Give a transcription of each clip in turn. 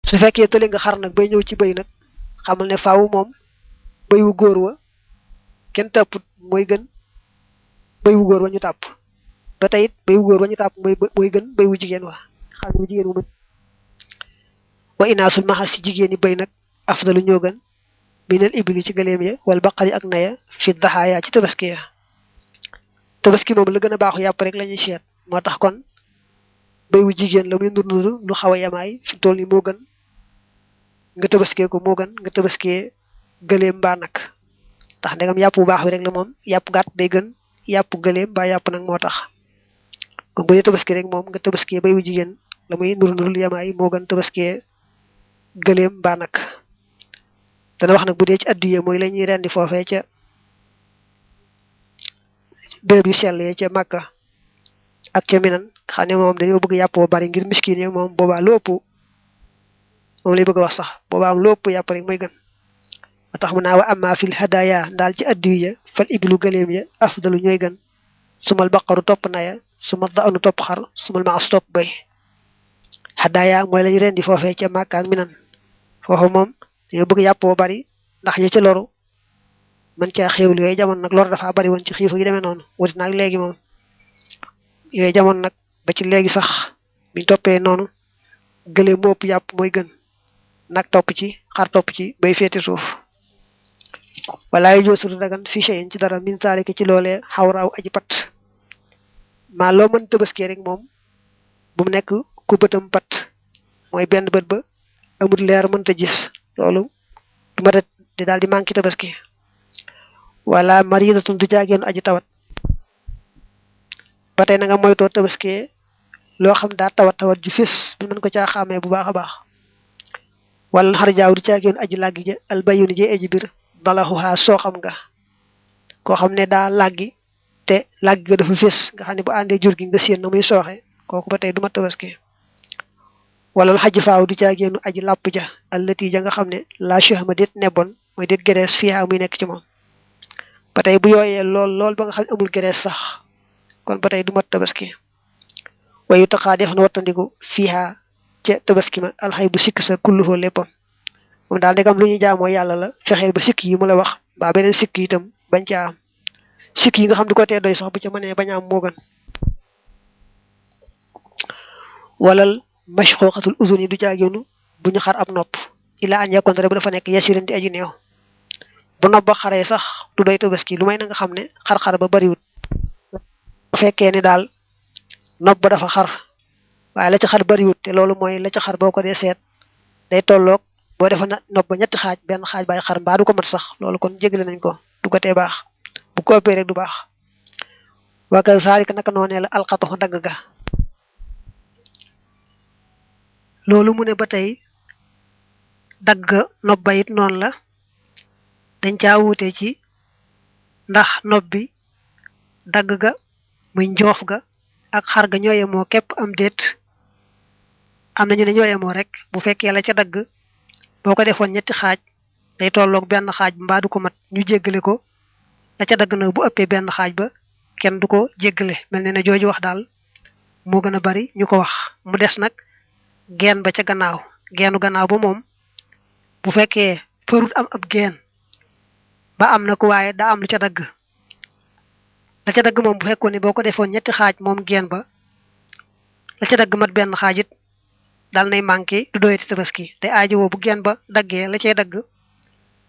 su fekkee tëli nga xar nag bay ñëw ci bëy nag xamal ne faaw moom bëy wu góor wa kenn tàpput mooy gën bëy wu góor wa ñu tàpp ba tey it bëy wu góor wa ñu tàpp mooy gën bëy wu jigéen wa xam ne wu jigéen wu wa inaasul maxas ci jigéen ñi bëy nag afdalu ñoo gën minal ibli ci gëléem ya wal baqari ak naya fi daxaaya ci tabaski ya tabaski moom la gën a baaxu yàpp rek la ñuy seet moo tax kon bëy wu jigéen la muy nur nuru lu xaw a yamaay fi tool ni moo gën nga tabaskee ko moo gën nga tabaskee gëléem mbaa nag tax ndegam yàpp bu baax bi rek la moom yàpp gàtt day gën yàpp gëléem mbaa yàpp nag moo tax kon bu dee tabaski rek moom nga tabaskee bëy wu jigéen la muy nur nuru lu yamaay moo gën tabaskee gëléem mbaa nag dana wax nag bu dee ci addiye mooy la ñuy rendi foofee ca béréb yu sell ya ca Makka ak ca Minan xam ne moom dañoo bëgg yàpp boo bari ngir miskin yi moom boobaa lu ëpp moom lay bëgg a wax sax boobaa am lu ëpp yàpp rek mooy gën moo tax mu naa wa amma fil hadaya daal ci addiyu ya fal iblu gëléem ya afdalu ñooy gën sumal baqaru topp naya sumal daanu topp xar sumal maas topp bay hadaya mooy lañu rendi foofee ca Makka ak Minan foofu moom dañoo bëgg yàpp boo bari ndax ñi ca loru man caa xéewlu yooyu jamono nag lor dafa bari woon ci xiifu yi demee noonu wuti naag léegi moom yooyu jamono nag ba ci léegi sax biñ toppee noonu gëléem moo ëpp yàpp mooy gën nag topp ci xar topp ci bay féete suuf wala yu joosu dagan fi shay'in ci dara min zalika ci loolee xawraaw aji pat maa loo mën tëbaskee rek moom bu mu nekk ku bëtam pat mooy benn bët ba amul leer mënta gis loolu du ma di daal di manqué tabaski wala maridatun du jaageenu aji tawat ba tey na nga moytoo tabaski loo xam daa tawat ju fés bi mën ko caa xàmmee bu baax a baax wala xar jaaw du jaageenu aji làggi ja albayuni je aji bir dalaxuhaa soo xam nga koo xam ne daa làggi te làggi ga dafa fés nga xam ne bu àndee jur gi nga séen na muy sooxe kooku ba tey du ma tabaski wala xaj faaw du jaageenu aji làpp ja allati ja nga xam ne la shahma déet nebon mooy déet gerees fiiha muy nekk ci moom ba tey bu yooyee lool ba nga xam ne amul gerees sax kon ba tey du mat tabaski wayu taxaa def na wattandiku fiiha ca tabaski ma alxay bu sikk sa kulluhoo léppam moom daal ndegam lu ñuy jaamoo yàlla la fexeel ba sikk yi mu la wax mbaa beneen sikk itam bañ caa am sikk yi nga xam di ko tee doy sax bu ca mënee bañ a am moo gën walal mashxooxatul uzun du jaageenu bu ñu xar ab nopp ilaa añ yakkoon rek bu dafa nekk yasiran di aji néew bu nopp ba xaree sax du doy tabaski lu may na nga xam ne xar-xar ba bariwut bu fekkee ni daal nopp ba dafa xar waaye la ca xar bariwut te loolu mooy la ca xar boo ko dee seet day tolloog boo defa nopp ba ñetti xaaj benn xaaj bay xar mbaa du ko mat sax loolu kon jégle nañ ko du ko tee baax bu ko ëppee rek du baax waaka saalika naka noonee la alxatu dagg ga loolu mu ne ba tey dagg nopp ba it noonu la dañ caa wuute ci ndax nopp bi dagg ga muy njoof ga ak xar ga ñoo yemoo képp am déet am nañu ne ñoo yemoo rek bu fekkee la ca dagg boo ko defoon ñetti xaaj day tolloog benn xaaj mbaa du ko mat ñu jéggale ko la ca dagg nag bu ëppee benn xaaj ba kenn du ko jéggale mel ne jooju wax daal moo gën a bari ñu ko wax mu des nag geen ba ca gannaaw geenu gannaaw ba moom bu fekkee farut am ab geen ba am na ko waaye daa am lu ca dagg la ca dagg moom bu fekkoon ne boo ko defoon ñetti xaaj moom geen ba la ca dagg mat benn xaajit dal nay manqué du doyati tabaski te aajowoo bu geen ba daggee la cay dagg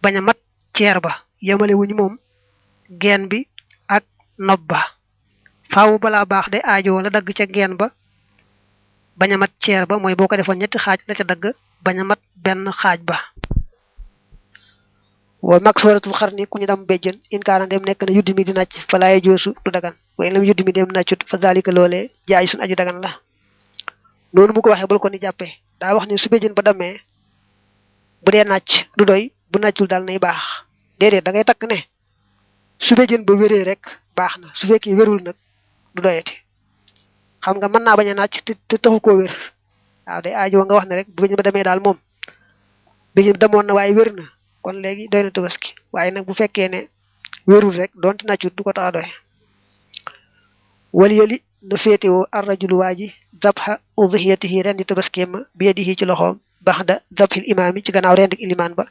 bañ a mat ceer ba yemale wuñu moom geen bi ak nopp ba faawu balaa baax day aajowoo la dagg ca geen ba bañ a mat ceer ba mooy boo ko defoon ñetti xaaj la ca dagg bañ a mat benn xaaj ba wa mag sooratul xar ni ku ñu dam béjjën inkaana dem nekk na yuddi mi di nàcc fa laaye joosu du dagan waaye lam yuddi mi dem nàccut fa daalika loolee jaay suñ aji dagan la noonu mu ko waxee bul ko ni jàppee daa wax ni su béjjën ba demee bu dee nàcc du doy bu nàccul daal nay baax déedéet da ngay takk ne su béjjën ba wéree rek baax na su fekkee wérul nag du doyati xam nga mën naa bañ a nàcc te taxu koo wér waaw day aajo nga wax ne rek bu béjjën ba demee daal moom béjjën demoon na waaye wér na kon léegi doy na tabaski waaye nag bu fekkee ne wérul rek donte nàccut du ko tax a doy wal yëli na féetewoo ar rajulu waa ji dabha udhiyatihi ren di tabaskeem bi yadihi ci loxoom baxda dabhil imaami ci gannaaw rendik ilimaan ba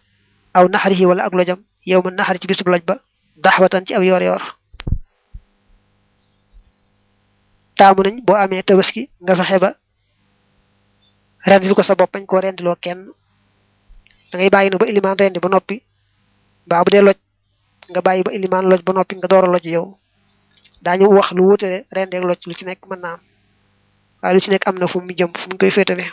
aw naxarihi wala ak lojam yow ma naxari ci bisub loj ba daxwatan ci aw yoor yoor taamu nañ boo amee tabaski nga fexe ba rendil ko sa bopp bañ koo rendiloo kenn da ngay bàyyi na ba ilimaan rendi ba noppi mbaa bu dee loj nga bàyyi ba ilimaan loj ba noppi nga door a loj yow daañu wax lu wutale rendeeg loj lu ci nekk mën naa am waaye lu ci nekk am na fu mu jëm fu mu koy féetale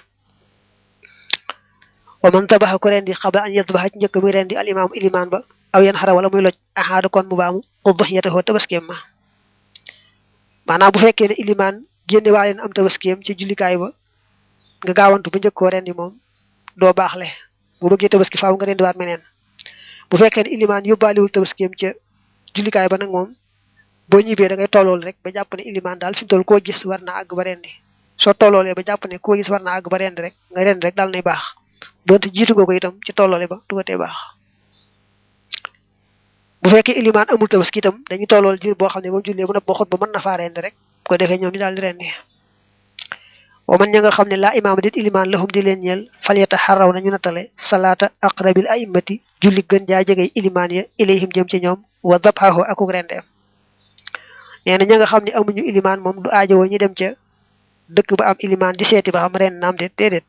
wa man tabaxa ko rendi xabla an yadbaxa ci njëkk muy rendi al imaam ilimaan ba aw yan xara wala muy loj ahaada kon mu baamu udhiyatahu tabaskeem ma maanaam bu fekkee ne ilimaan génne waa leen am tabaskeem ci jullikaay ba nga gaawantu ba njëkk koo rendi moom doo baaxle bu bëggee tabaski faaw nga rendiwaat meneen bu fekkee ne ilimaan yóbbaaliwul tabaskeem ca jullikaay ba nag moom boo ñibbee da ngay tollool rek ba jàpp ne ilimaan daal fi mu toll koo gis war naa àgg ba rendi soo tolloolee ba jàpp ne koo gis war naa àgg ba rendi rek nga rendi rek daal nay baax donte jiitu nga ko itam ci tolloole ba du ko tee baax bu fekkee ilimaan amul tabaski itam dañuy tollool jiir boo xam ne ba mu jullee bu nopp ba xut ba mën na faa rendi rek bu ko defee ñoom ñu daal di rendi wa man ña nga xam ne laa imaama dit ilimaan lahum di leen ñeel falyata xaraw nañu nattale salaata aqrabil a'immati julli gën jaa jegey ilimaan ya ilayhim jëm ci ñoom wa dabhahu akuk rendeem nee na ña nga xam ne amuñu ilimaan moom du aajowoo ñu dem ca dëkk ba am ilimaan di seeti ba xam ren naam de déedéet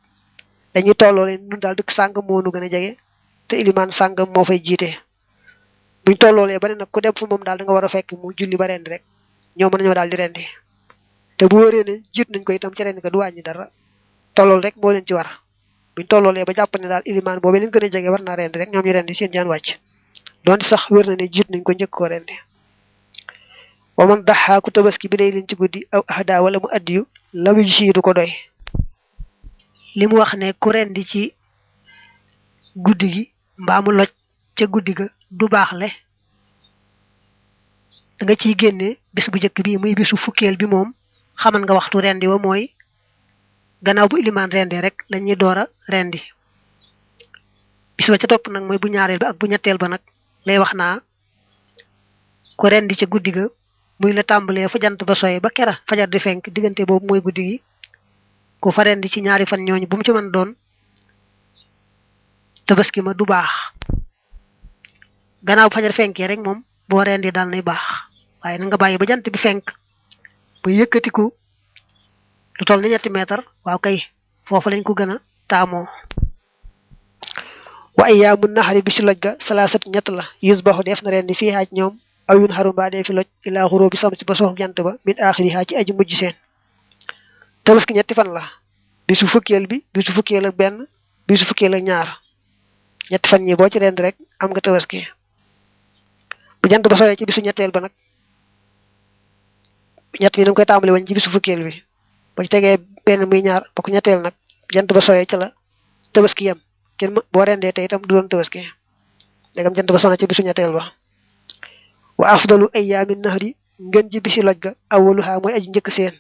dañuy tolloo leen ñun daal dëkk sàngam moo nu gën a jege te ilimaan sàngam moo fay jiite buñ tolloolee ba ne nag ku dem fu moom daal da nga war a fekk mu julli ba rendi rek ñoo mën nañoo daal di rendi te bu wóoree ne jiit nañ ko itam ci rendi ka du wàññi dara tollool rek moo leen ci war buñ tolloolee ba jàpp ne daal ilimaan boobu leen gën a jege war naa rendi rek ñoom ñu rendi seen jaan wàcc donte sax wér na ne jiit nañ ko njëkk koo rendi wa man daxaa ku tabaski bi day leen ci guddi aw ahda wala mu addiyu lam yu si du ko doy li mu wax ne ku rendi ci guddi gi mbaa mu loj ca guddi ga du baaxle da nga ciy génne bis bu njëkk bi muy bisu fukkeel bi moom xamal nga waxtu rendi wa mooy gannaaw bu ilimaan rendi rek lañuy door a rendi bis ba ca topp nag mooy bu ñaareel ba ak bu ñetteel ba nag lay wax naa ku rendi ca guddi ga muy la tàmbalee fa jant ba soye ba kera fajar di fenk diggante boobu mooy guddi gi ku fa rendi ci ñaari fan ñooñu bu mu ci mën doon tabaski ma du baax gannaaw fajar fenkee rek moom boo rendi daal nay baax waaye na nga bàyyi ba jant bi fenk ba yëkkatiku lu toll ni 3 mètre waaw kay foofu lañ ko gën a taamoo wa ayyaamu naxari bi si loj ga salaasat ñett la yusbaxu def na rendi fii haaj ñoom aw yun xarum baa dee fi loj ilaa xuroo bi samsi ba sox jant ba min aaxirihaa ci aji mujj seen tabaski ñetti fan la bisu fukkeel bi bisu fukkeel ak benn bisu fukkeel ak ñaar ñetti fan ñi boo ci rendi rek am nga tabaski bu jant ba soxee ci bisu ñetteel ba nag ñett mi da nga koy tàmbali woon ci bisu fukkeel bi ba ci tegee benn muy ñaar ba ko ñetteel nag jant ba soxee ca la tabaski yam kenn boo rendee te itam du doon tabaski léegam jant ba soxna ci bisu ñetteel ba wa afdalu ayyaami nahri ngën ji bisi loj ga awwaluha mooy aji njëkk seen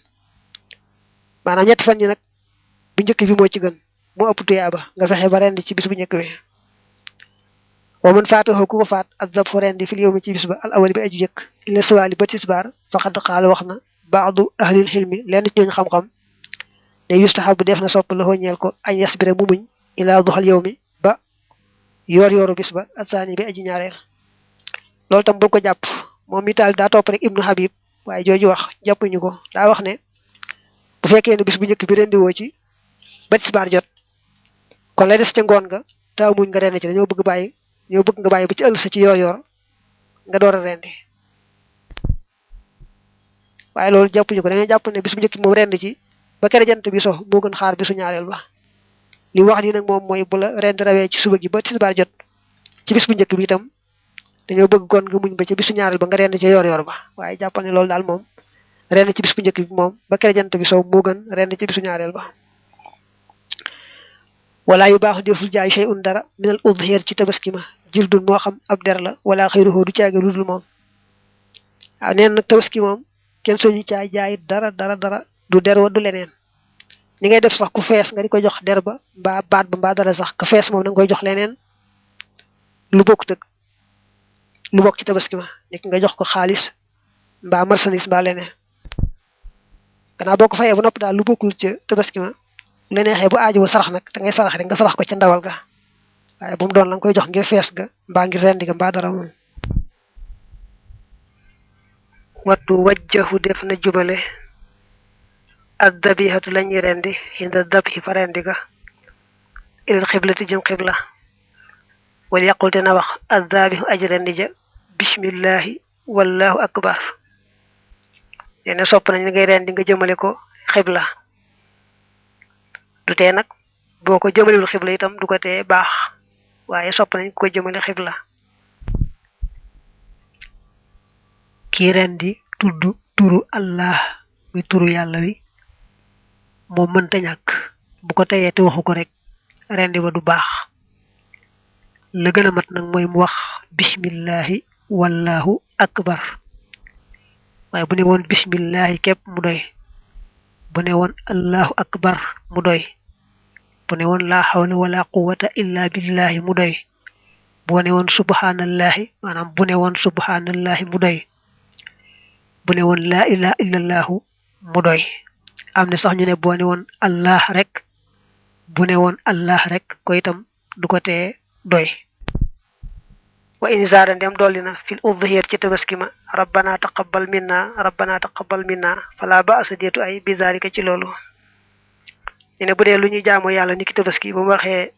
maanaam ñetti fan ñi nag bu njëkk bi moo ci gën moo ëpp tuyaaba nga fexe ba rendi ci bis bu njëkk bi wa man faatahu ku ko faat azab fo rendi fil yawmi ci bis ba al awali bi aji jëkk illa suwaali ba tisbaar faqad qaala wax na baadu ahlil xilmi lenn ci ñooñu xam-xam ne yustahabu def na sopp la ñeel ko añ yasbira mu muñ ilaa duxal yawmi ba yoor yooru bis ba asaani bi aji ñaareel loolu tam bu ko jàpp moom mi taal daa topp rek ibnu habib waaye jooju wax jàppuñu ko daa wax ne bu fekkee ne bis bu njëkk bi rendi woo ci ba tisbaar jot kon lay des ca ngoon nga taaw muñ nga rendi ci dañoo bëgg nga bàyyi ba ci ëllëg sa ci yoor yoor nga door a rendi waaye loolu jàppuñu ko dañoo jàpp ne bis bu njëkk bi moom rendi ci ba kere jant bi so moo gën xaar bisu ñaareel ba li wax ni nag moom mooy bu la rendi rawee ci suba gi ba tisbaar jot ci bis bu njëkk bi itam dañoo bëgg kon nga muñ ba ci bisu ñaareel ba nga rendi ci yoor yoor ba waaye jàppal ne loolu daal moom rendi ci bis bu njëkk bi moom ba kere jant bi so moo gën rendi ci bisu ñaareel ba wala yu baax deful jaay shay'un dara minal udhiyar ci tabaski ma jildun moo xam ab der la wala xayruhu du caage lu dul moom waaw neen nag tabaski moom kenn soñu caay jaay dara du der wa du leneen ni ngay def sax ku fees nga di ko jox der ba mbaa baat ba mbaa dara sax ka fees moom da nga koy jox leneen lu bokk ci tabaski ma nekk nga jox ko xaalis mbaa marchandise mbaa leneen gannaaw boo ko fayee ba noppi daal lu bokkul ca tabaski ma la neexee bu aajo sarax nag da ngay sarax rek nga sarax ko ca ndawal ga waaye bu mu doon la nga koy jox ngir fees ga mbaa ngir rendi ga mbaa dara moom. wattu wajjahu def na jubale ad dabihatu lañuy rendi hinda dabhi fa rendi ga ilal xiblati jëm xibla wal yaqul te na wax addaabihu aji rendi ja bismillahi wallahu akbar yene sopp nañ ngay rendi nga jëmale ko xibla du tee nag boo ko jëmalewul xibla itam du ko tee baax waaye sopp nañ ko jëmale xibla. kii rendi tudd turu allah muy turu yàlla wi moom mënta ñàkk bu ko teyee te waxu ko rek rendi ba du baax la gën a mat nag mooy mu wax bismillahi wallahu akbar waaye bu ne woon bismillahi képp mu doy bu ne woon allahu akbar mu doy bu ne woon laa hawla wala quwwata illa billahi mu doy bu ne woon subhanallahi maanaam bu ne woon subhanallahi mu doy bu ne woon laa ilaha illallahu mu doy am na sax ñu ne boo ne woon allah rek bu ne woon allah rek ko itam du ko tee doy. wa in zaada ndem dolli na fil udhiyat ci tabaski ma rabbana taqabbal minna fala ba'sa deetu ay bi zalika ci loolu ne bu dee lu ñu jaamoo yàlla niki tabaski bu mu waxee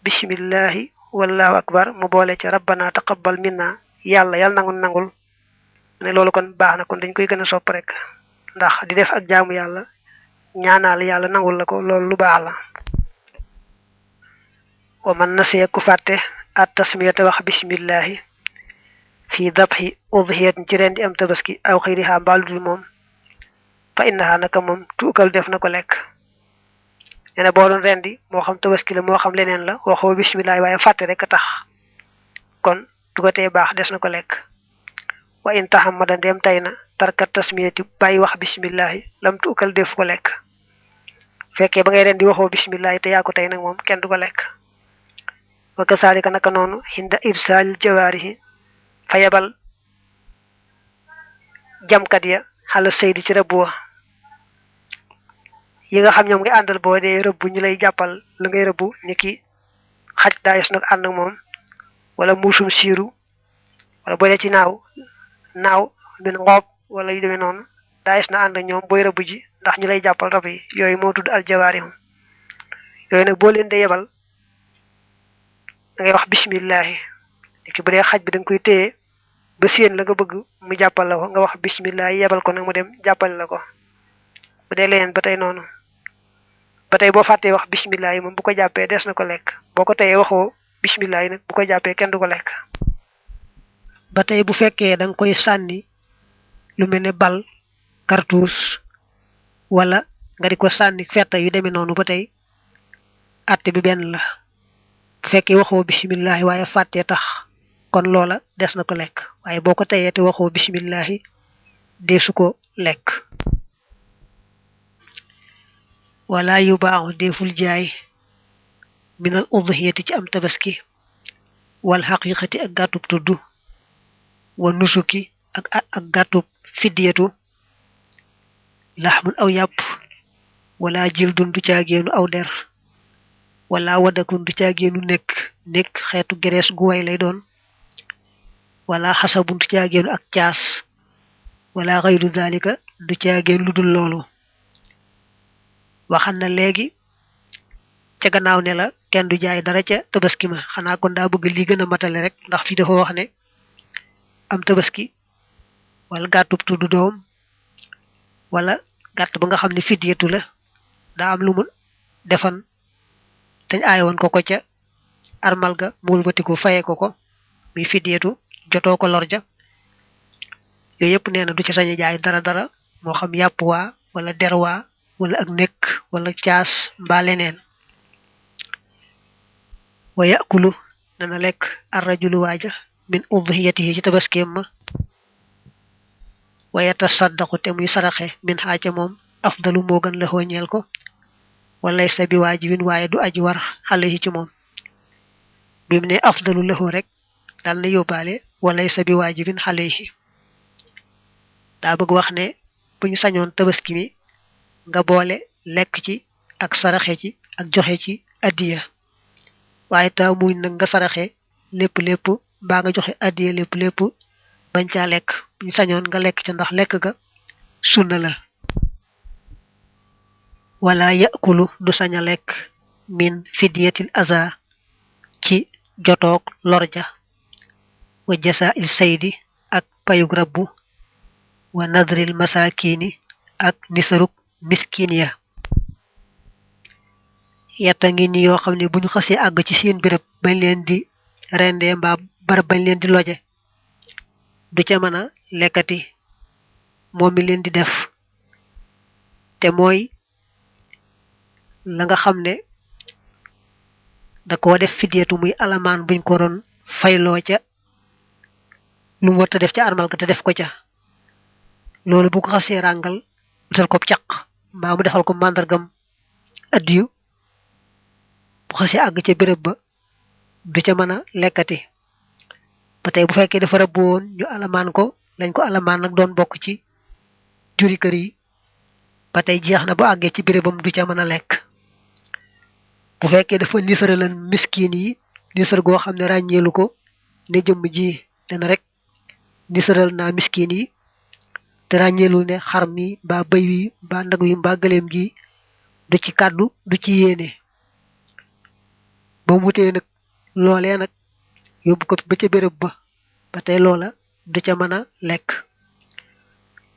bismillahi wallahu akbar mu boole ci rabbana taqabbal minna yàlla nangul ne loolu kon baax na kon dañ koy gën a sopp rek ndax di def ak jaamu yàlla ñaanal yàlla nangul la ko loolu lu baax la. wa man nasiya ku fàtte at tasmiyata wax bismillahi fi dabhi udhiyatin ci rendi am tabaski aw xayriha mbaaludul moom fa innaha naka moom tuukal def na ko lekk. nee boo doon rendi moo xam tabaski la moo xam leneen la waxoo bismillahi waaye fàtte rek a tax kon du ko tee baax des na ko lekk. wa in tahammada ndem tay na tarkat tasmiyati bàyyi wax bismillahi lam tuukal def ko lekk fekkee ba ngay rendi waxoo bismillahi te yaa ko tey nag moom kenn du ko lekk. wa kasaalika naka noonu hinda irsaal jawaarihi fa yebal jamkat ya xala saydi ci rëbb wa yi nga xam ñoom ngay àndal boo dee rëbb ñu lay jàppal la ngay rëbb ni ki xaj daayis nag ànd ak moom wala muusum siiru wala boo dee ci naaw min ngoob wala yu demee noonu daayis na ànd ak ñoom booy rëbb ji ndax ñu lay jàppal rab yi yooyu moo tudd aljawaarihum yooyu nag boo leen dee yebal da ngay wax bismillahi ki bu dee xaj bi da nga koy téye ba séen la nga bëgg mu jàppal la ko nga wax bismillahi yebal ko nag mu dem jàppal la ko bu dee leneen ba tey noonu ba tey boo fàttee wax bismillahi moom bu ko jàppee des na ko lekk boo ko teyee waxoo bismillahi nag bu ko jàppee kenn du ko lekk. ba tey bu fekkee da nga koy sànni lu mel ne bal cartouche wala nga di ko sànni fetta yu demee noonu ba tey àtte bi benn la. bu fekkee waxoo bismillahi waaye fàttee tax kon loola des na ko lekk waaye boo ko teyee te waxoo bismillahi deesu ko lekk. wala yu baaxu deful jaay minal udhiyati ci am tabaski wal xaqiqati ak gàttub tudd wa nusuki ak gàttub fiddiyatu laxmun aw yàpp wala jildun du caageenu aw der wala wadakun du caageenu nekk xeetu gerees gu way lay doon wala xasabun du caageenu ak caas wala xayru dalika du caageen lu dul loolu. waxan na léegi ca gannaaw ne la kenn du jaay dara ca tabaski ma xanaa kon daa bëgg li gën a matale rek ndax fi dafa wax ne am tabaski wala gàttub tuddu doom wala gàtt ba nga xam ne fidyatu la daa am lu mu defan dañ aaye woon ko ca armal ga muul batiku faye ko muy fidyatu jotoo ko lor ja yooyu yëpp nee na du ci sañ jaay dara moo xam yàpp waa wala der waa wala ak nekk wala caas mbaa leneen. wa yakulu dana lekk arrajulu waaja min udhiyatihi ci tabaskeem ma wa yatasaddaqu te muy saraxe min xaaca moom afdalu moo gën la xooñeel ko walay sa bi waajibin waaye du aji war alayhi ci moom bi mu ne afdalu lahu rek dal na yóbbaale walay sa bi waajibin alayhi daa bëgg wax ne bu ñu sañoon tabaski mi nga boole lekk ci ak saraxe ci ak joxe ci addiya waaye taamuñ nag nga saraxe lépp mbaa nga joxe addiya lépp bañ caa lekk ñu sañoon nga lekk ca ndax lekk ga sunna la wala yakulu du sañ a lekk min fidyatil aza ci jotoog lorja wa jasa il saydi ak payug rabbu wa nadril masakini ak nisaruk miskin ya yetta ngi ni yoo xam ne bu ñu xasee àgg ci seen béréb bañ leen di rendee mbaa barab bañ leen di loje du ca mën a lekkati moom mi leen di def te mooy la nga xam ne da koo def fideetu muy alamaan buñ ko doon fayloo ca lu mu warta def ca armal ga te def ko ca loolu bu ko xasee ràngal utal ko caq mbaa mu defal ko màndargam addiyu bu xasee àgg ca béréb ba du ca mën a lekkati ba tey bu fekkee dafa rëbb woon ñu alamaan ko lañ ko alamaan nag doon bokk ci juri kër yi ba tey jeex na bu àggee ci bérébam du ca mën a lekk bu fekkee dafa nisaralan miskin yi nisar goo xam ne ràññeelu ko ne jëmm ji dana rek nisaral naa miskin yi te ràññeelul ne xar mi mbaa bëy wi mbaa ndag wi mbaa gëléem gi du ci kàddu du ci yéene ba mu wutee nag loolee nag yóbbu ko ba ca béréb ba tey loola du ca mën a lekk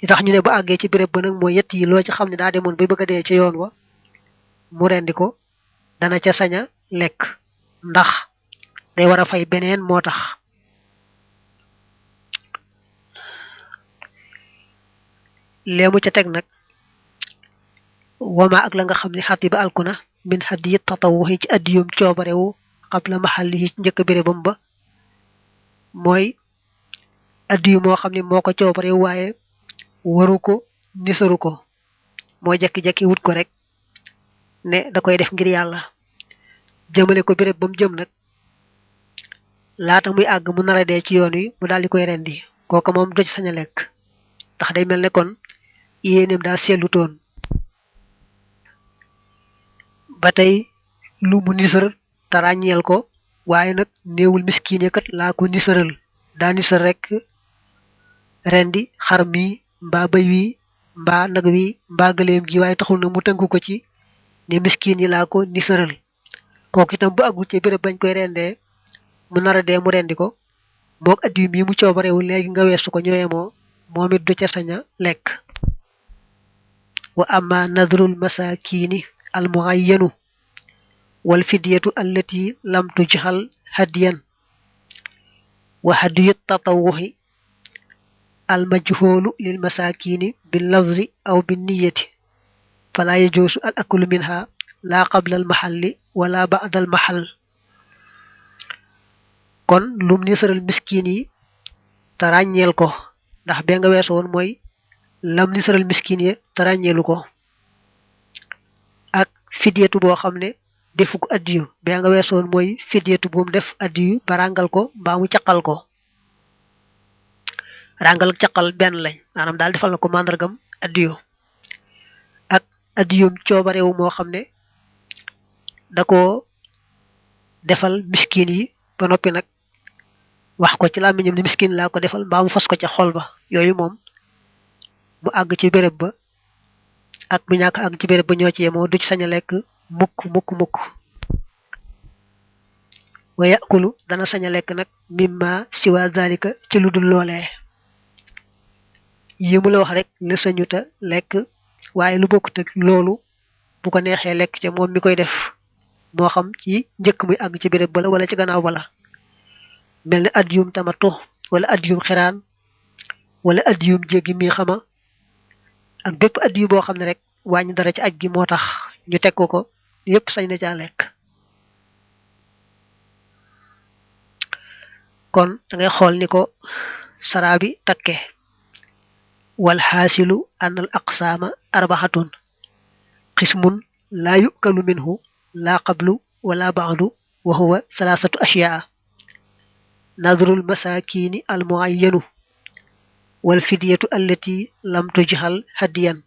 li tax ñu ne bu àggee ci béréb ba nag mooy yett yi loo ci xam ne daa demoon bay bëgg a dee ca yoon wa mu rendi ko dana ca sañ a lekk ndax day war a fay beneen moo tax leemu ca teg nag wama ak la nga xam ne xati ba alkuna min hadiyi tatawuxi ci addiyum coobarewu xabla maxalli yi ci njëkk bérébam ba mooy addiyu moo xam ne moo ko coobarewu waaye waru ko nisaru ko moo jekki-jekki wut ko rek ne da koy def ngir yàlla jëmale ko béréb ba mu jëm nag laata muy àgg mu nara dee ci yoon wi mu daal di koy rendi kooka moom doj sañ a lekk ndax day mel ne kon yéeneem daa seetlu toon ba tey lu mu nisar te ràññeel ko waaye nag néewul miskin ya kat laa ko nisaral daa nisar rek rendi xar mi mbaa bëy wi mbaa nag wi mbaa gëléem gi waaye taxul nag mu tënku ko ci ne miskin yi laa ko nisaral kooku itam bu àggul ci béréb bañ koy rendee mu nar a dee mu rendi ko mook addiyu mi mu coobarewu léegi nga weesu ko ñooyemoo moom it du ca sañ a lekk wa amma nadrul masakini al muayyanu wal fidyatu allati lam tujhal hadiyan wa hadiyat tatawuhi al majhulu lil masakini bil lafzi aw bin niyyati fala yajuzu al aklu minha la qabla al mahalli wala ba'da al mahall kon lum nisaral miskin yi te ràññeel ko ndax be nga weesu woon mooy lam nisaral miskin yi te ràññeelu ko ak fidyatu boo xam ne defu ko addiyu be nga weesu woon mooy fidyatu bu mu def addiyu ba ràngal ko mbaa mu caqal ko ràngal ak caqal benn lañ maanaam daal defal na ko màndargam addiyu ak addiyum coobarewu moo xam ne da ko defal miskin yi ba noppi nag wax ko ci làmmiñam ne miskin laa ko defal mbaa mu fas ko ca xol ba yooyu moom mu àgg ci béréb ba ak mu ñàkk àgg ci béréb ba ñoo ci yemoo du ci sañ a lekk mukk wa yakulu dana sañ a lekk nag mimma siwa zalika ci lu dul loolee yi mu la wax rek la sañuta lekk waaye lu bokkut ak loolu bu ko neexee lekk ca moom mi koy def moo xam ci njëkk muy àgg ci béréb bala wala ci gannaaw bala mel ne addiyum tamatu wala addiyum xiraan wala addiyum jéggi mi xama ak bépp addiyu boo xam ne rek wàññi dara ci aj gi moo tax ñu teg ko yépp sañ na caa lekk kon da ngay xool ni ko saraabi takke wal xaasilu an al aqsaama arbaxatun qismun laa yukalu minhu laa qablu wala baadu wa huwa salaasatu ashyaa nadrul masakini al muayyanu wal fidyatu allati lam tujhal hadiyan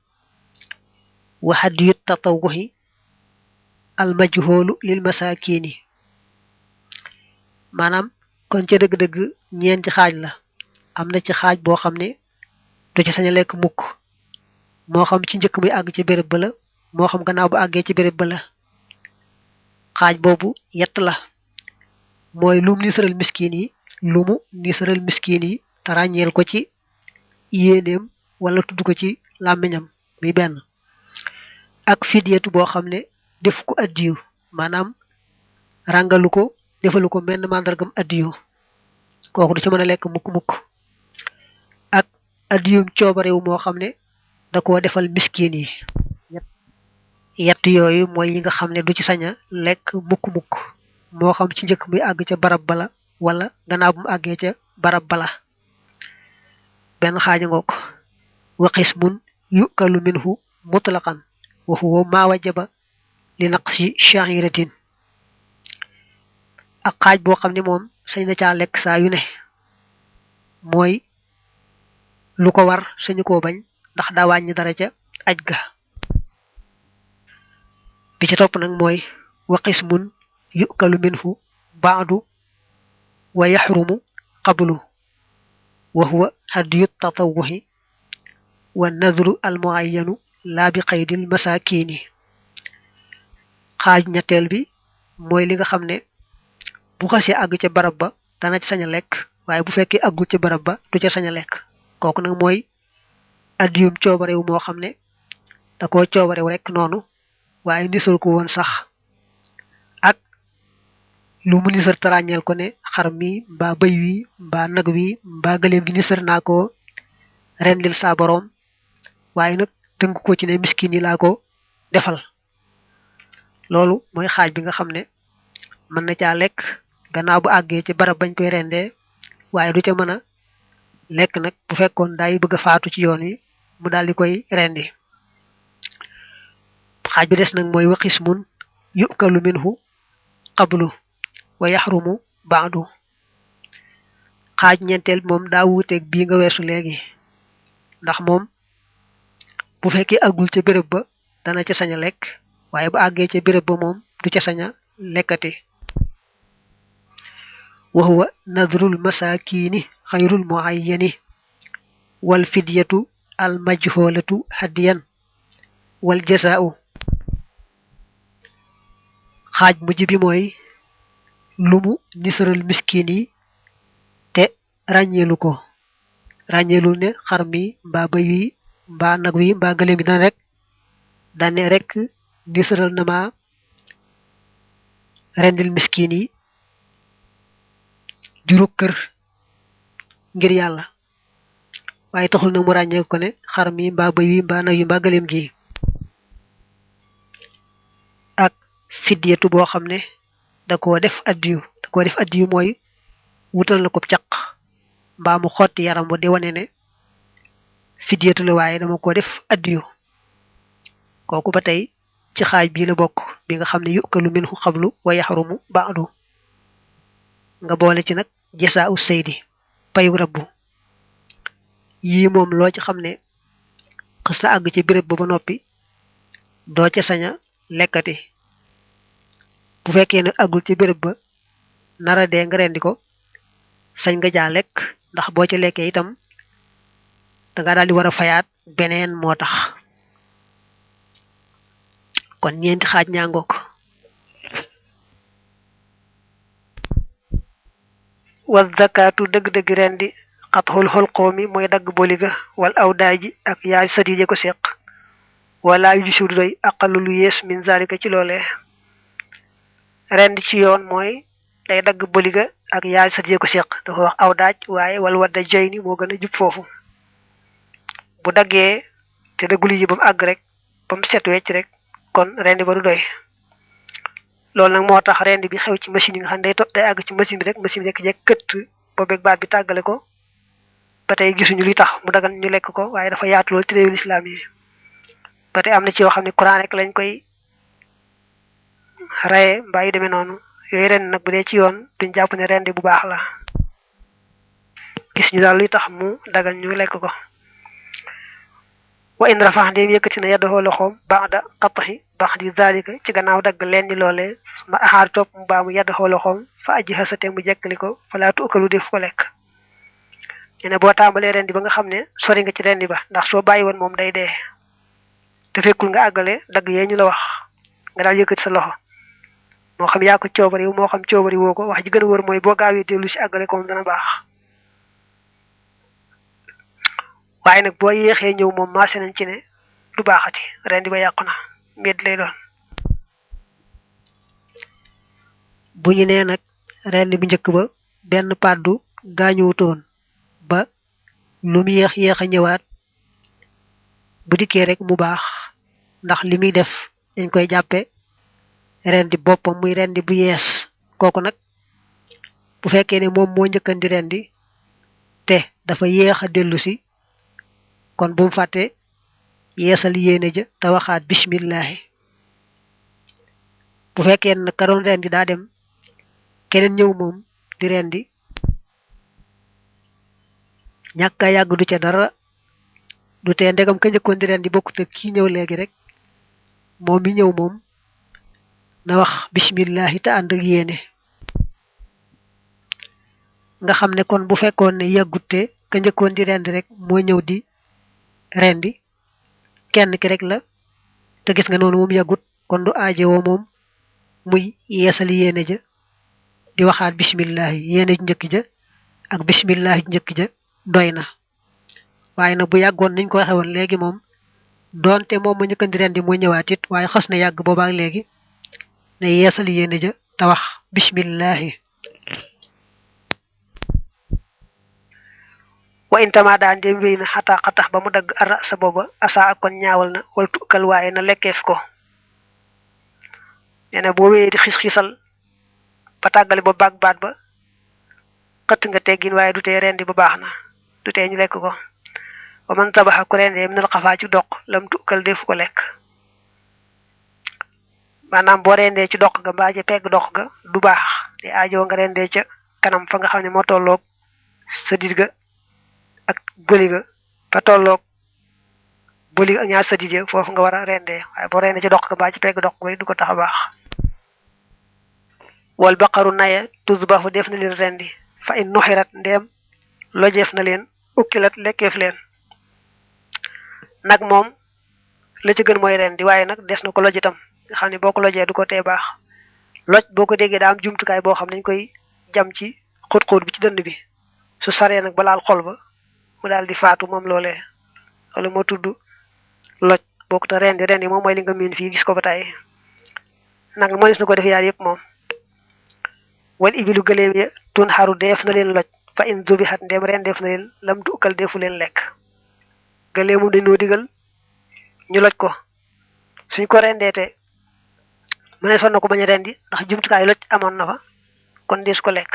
wa hadiyu tatawuhi al majhulu lil masakini maanaam kon ca dëgg-dëgg ñeenti xaaj la am na ci xaaj boo xam ne du ci sañ a lekk mukk moo xam ci njëkk muy àgg ci béréb ba la moo xam gannaaw bu àggee ci béréb ba la xaaj boobu yett la mooy lum nisaral miskin yi lumu nisaral miskin yi te ràññeel ko ci yéeneem wala tudd ko ci làmmiñam muy benn ak fidyatu boo xam ne def ko addiyu maanaam ràngalu ko defalu ko menn màndargam addiyu kooku du ci mën a lekk mukk-mukk ak addiyum coobarewu moo xam ne da koo defal miskin yi yett yooyu mooy yi nga xam ne du ci sañ a lekk mukk-mukk moo xam ci njëkk muy àgg ca barab bala wala gannaaw bu mu àggee ca barab bala benn xaaja ngoog wa qismun yukalu minhu mutlaqan wa huwa ma wajaba li naqsi sha'iratin ak xaaj boo xam ne moom sañ na caa lekk saa yu ne mooy lu ko war sañu koo bañ ndax daa wàññi dara ca aj ga bi ci topp nag mooy wa qismun yukalu minhu ba'du wa yaxrumu qablu wa huwa hadiyu tatawuhi wa nadru al muayyanu laa bi qaydil masakini xaaj ñetteel bi mooy li nga xam ne bu xasee àgg ca barab ba dana ci sañ a lekk waaye bu fekkee àggul ca barab ba du ca sañ a lekk kooku nag mooy addiyum coobarewu moo xam ne da koo coobarew rek noonu waaye nisar ko woon sax ak lu mu nisar tarañeel ko ne xar mi mbaa bëy wi mbaa nag wi mbaa gëléem gi nisar naa ko rendil saa boroom waaye nag tënk ko ci ne miskin yi laa ko defal loolu mooy xaaj bi nga xam ne mën na caa lekk gannaaw bu àggee ci barab bañ koy rendee waaye du ca mën a lekk nag bu fekkoon daay bëgg a faatu ci yoon wi mu daal di koy rendi xaaj bi des nag mooy wa qismun yukalu minhu qablu wa yaxrumu baadu xaaj ñeenteel moom daa wuuteeg bii nga weesu léegi ndax moom bu fekkee àggul ca béréb ba dana ca sañ a lekk waaye bu àggee ca béréb ba moom du ca sañ a lekkati wa huwa nadrul masakini xayrul muayyani wal fidyatu al majholatu hadiyan wal jasaa'u xaaj mujj bi mooy lumu nisaral miskin yi te ràññeelul ne xar mi mbaa bëy wi mbaa nag wi mbaa gëléem gi dane rek nisaral na ma rendil miskin yi juróom kër ngir yàlla waaye taxul nag mu ràññee ko ne xar mi mbaa bëy wi mbaa nag wi mbaa gëléem gi ak fidyatu boo xam ne da koo def addiyu mooy wutal na ko caq mbaa mu xotti yaram ba di wane ne fidyatu la waaye dama ko def addiyu kooku ba tey ci xaaj bii la bokk bi nga xam ne yukalu minhu qablu wa yaxrumu ba'du nga boole ci nag jasaa'u saydi payu rabbu yii moom loo ci xam ne xës na àgg ci béréb ba noppi doo ca sañ a lekkati bu fekkee ne àggul ci béréb ba nara dee nga rendi ko sañ nga jaa lekk ndax boo ci lekkee itam danga daal di war a fayaat beneen moo tax kon ñeenti xaaj ñaangook wa zakatu dëgg-dëgg rendi xatxul xolqoomi mooy dagg boliga wal aw daaji ak yaay sadiije ko seq wala yu gisul doy aqalu lu yees min zalika ci loolee rendi ci yoon mooy day dagg boliga ak yaay sadiije ko seq dafa wax aw daaj waaye wal wadda jay ni moo gën a jub foofu bu daggee te dagguli yi ba mu àgg rek ba mu set wecc rek kon rendi ba du doy loolu nag moo tax rendi bi xew ci machine yi nga xam ne day àgg ci machine bi rek jekk këtt boobeeg baat bi tàggale ko ba tey gisuñu luy tax mu dagan ñu lekk ko waaye dafa yaatu lool ci réewul islam yi ba tey am na ci yoo xam ne Quran rek lañ koy raye mbaa yu demee noonu yooyu ren nag bu dee ci yoon duñ jàpp ne rendi bu baax la gis ñu daal luy tax mu dagan ñu lekk ko wa in rafax ndéem yëkkati na yaddaxoo loxoom ba'da qat'i ba'di zalika ci gannaaw dagg leen di loolee ma axaar topp mu baamu yaddaxoo loxoom fa aji xasate mu jekkali ko falaatu ukalu def ko lekk ne boo tàmbalee rendi ba nga xam ne sori nga ci rendi ba ndax soo bàyyi woon moom day dee te fekkul nga àggale dagg yee ñu la wax nga daal yëkkati sa loxo moo xam yaa ko coobari moo xam coobari woo ko wax ji gën a wër mooy boo gaawee dellu si àggale ko moom dana baax waaye nag boo yéexee ñëw moom maase nañ ci ne du baaxati rendi ba yàqu na mbedd lay doon. bu ñu nee nag rendi bu njëkk ba benn pàddu gaañuwutoon ba lu mu yéex yéex a ñëwaat bu dikkee rek mu baax ndax li muy def dañ koy jàppe rendi boppam muy rendi bu yees kooku nag bu fekkee ne moom moo njëkkandi rendi te dafa yéex a dellu si kon bu mu fàtte yeesal yéene ja te waxaat bismillahi bu fekkee ne ka doon rendi daa dem keneen ñëw moom di rendi ñàkk a yàgg du ca dara du tee ndegam ka njëkkoon di rendi bokkut ak kii ñëw léegi rek moom mi ñëw moom na wax bismillahi te ànd ak yéene nga xam ne kon bu fekkoon ne yàggute ka njëkkoon di rendi rek moo ñëw di rendi kenn ki rek la te gis nga noonu moom yàggut kon du aajowoo moom muy yeesal yéene ja di waxaat bismillahi yéene ju njëkk ja ak bismillahi ju njëkk ja doy na waaye nag bu yàggoon niñ ko waxe woon léegi moom doonte moom ma njëkkandi rendi moo ñëwaat it waaye xas na yàgg boobaak léegi ne yeesal yéene ja te wax bismillahi wa intama daan dem wéy na xataa xatax ba mu dagg ara sa booba asa ak kon ñaawal na wala tukkal waaye na lekkeef ko nee na boo wéyee di xis-xisal ba tàggale ba baag baat ba xëtt nga teggin waaye du tee rendi ba baax na du tee ñu lekk ko wa man tabaxa ku rendee minal xafaa ci doq lam tukkal def ko lekk maanaam boo rendee ci doq ga mbaa ca pegg doq ga du baax te aajoo nga rendee ca kanam fa nga xam ne moo tolloog sa dit ga ak bëli ga fa tolloog bëli ga ak ñaar sa dit ga foofu nga war a rendee waaye boo rendee ci doq ga mbaa ci pegg doq ga du ko tax a baax wal baqaru naye tusbahu def na leen rendi fa in nuxirat ndeem lojeef na leen ukkilat lekkeef leen nag moom la ci gën mooy rendi waaye nag des na ko loj itam nga xam ne boo ko lojee du ko tee baax loj boo ko déggee daa am jumtukaay boo xam ne dañ koy jam ci xóot-xóot bi ci dënd bi su saree nag balaal xol ba mu daal di faatu moom loolee wala moo tudd loj boo ko te rendi moom mooy li nga miin fii gis ko ba tey nag mënees na ko def yaar yëpp moom wal ibilu gëléem ya tun xaru def na leen loj fa in zubihat ndem rendeef na leen lam du ukkal defu leen lekk gëléemum dañoo digal ñu loj ko suñ ko rendeete mu ne son na ko bañ a rendi ndax jumtukaay loj amoon na fa kon dees ko lekk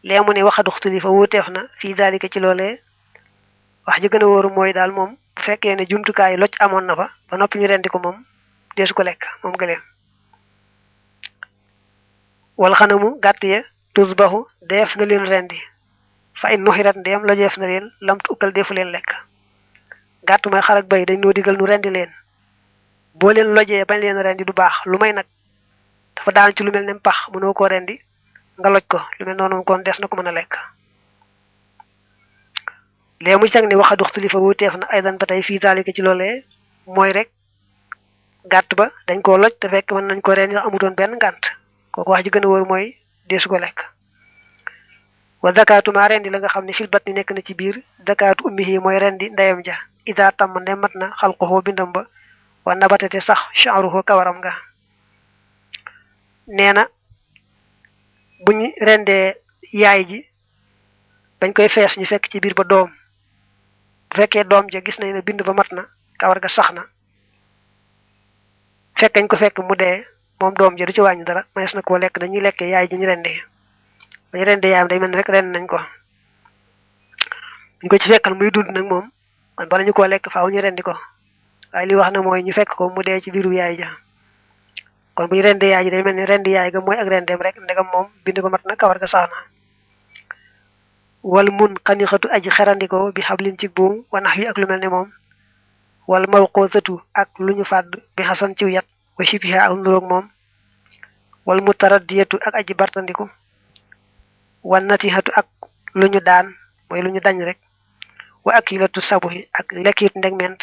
lee mu ne waxaduxtuli fa wuuteef na fii daalika ci loolee wax ji gën a wóoru mooy daal moom bu fekkee ne jumtukaay loj amoon na fa ba noppi ñu rendi ko moom dees ko lekk moom gëléem wal xanamu gàtt ya tusbahu def na leen rendi fa in nuxirat ndeem lojeef na leen lamtu ukkal defu leen lekk gàtt mooy xar ak bay dañ noo digal nu rendi leen boo leen lojee bañ leen rendi du baax lu may nag dafa daan ci lu mel ne pax mënoo koo rendi nga loj ko lu mel noonu kon des na ko mën a lekk léegi mu ci tag ne waxa duxtuli fa wuteef na aydan ba tey fii zalika ci loolee mooy rek gàtt ba dañ koo loj te fekk mën nañ ko rendi amutoon benn ngànt kooku wax ji gën a wóor mooy deesu ko lekk wa zakatu ma rendi la nga xam ne fil bat ni nekk na ci biir zakatu ummihi mooy rendi ndeyam ja ida tam ne mat na xalquhu bindam ba wa nabatate sax sha'ruhu kawaram nga nee na buñ rendee yaay ji dañ koy fees ñu fekk ci biir ba doom bu fekkee doom ja gis nañ ne bind ba mat na kawar ga sax na fekkañ ko fekk mu dee moom doom ja du ci wàññi dara mënees na koo lekk dañuy lekkee yaay ji ñu rendee dañu rendee yaayam day mel ni rek rend nañ ko ñu ko ci fekkal muy dund nag moom kon bala ñu koo lekk faaw ñu rendi ko waaye li wax na mooy ñu fekk ko mu dee ci biiru yaay ja kon bu ñu rendee yaay ji day mel ni rendi yaay ga mooy ak rendeem rek ndegam moom bind ba mat na kawar ga sax na wal mun xanixatu aji xerandiko bi xablin ci buum wanax wi ak lu mel ne moom wal mawquzatu ak luñu fàdd bi xasan ciw yat wa shibiha ak nuroog moom wal mutaraddiyatu ak aji bartandiku wan natihatu ak luñu daan mooy luñu dañ rek wa akilatu sabuhi ak lekkit ndegment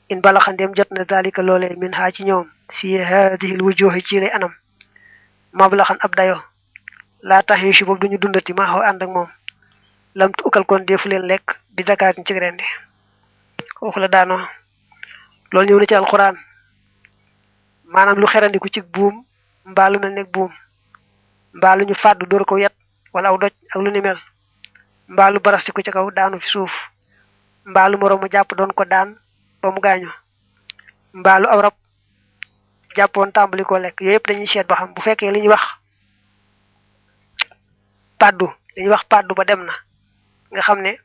in balaxandem jot na dalika loolee min haa ci ñoom fi haadihi lwujuhi ci lay anam mablaxan ab dayo laa tax yu si boobu duñu dundati maa xaw ànd ak moom lam tu ukal kon defu leen lekk bi zakaatin ci rendi foofu la daanoo loolu ñëw na ci alxuraan maanaam lu xerandiku ci buum mbaa lu mel ne buum mbaa lu ñu fàddu dóor ko yet wala aw doj ak lu ni mel mbaa lu barastiku ci kaw daanu fi suuf mbaa lu moroomu jàpp doon ko daan ba mu gaañu mbaa lu aw rab jàppoon tàmbali koo lekk yooyu yëpp dañuy seet ba xam bu fekkee li ñuy wax pàddu ba dem na nga xam ne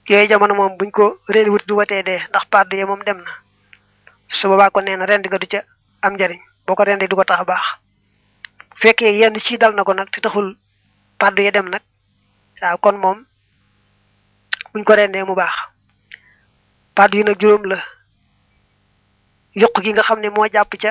yooyu jamono moom buñ ko rendi wut du watee dee ndax pàddu ye moom dem na su boobaa ko nee na rendi ga du ca am njariñ boo ko rendi du ko tax a baax bu fekkee yenn ci dal na ko nag te taxul pàddu ye dem nag waaw kon moom buñ ko rendee mu baax pàddu yi nag juróom la yuq gi nga xam ne moo jàpp ca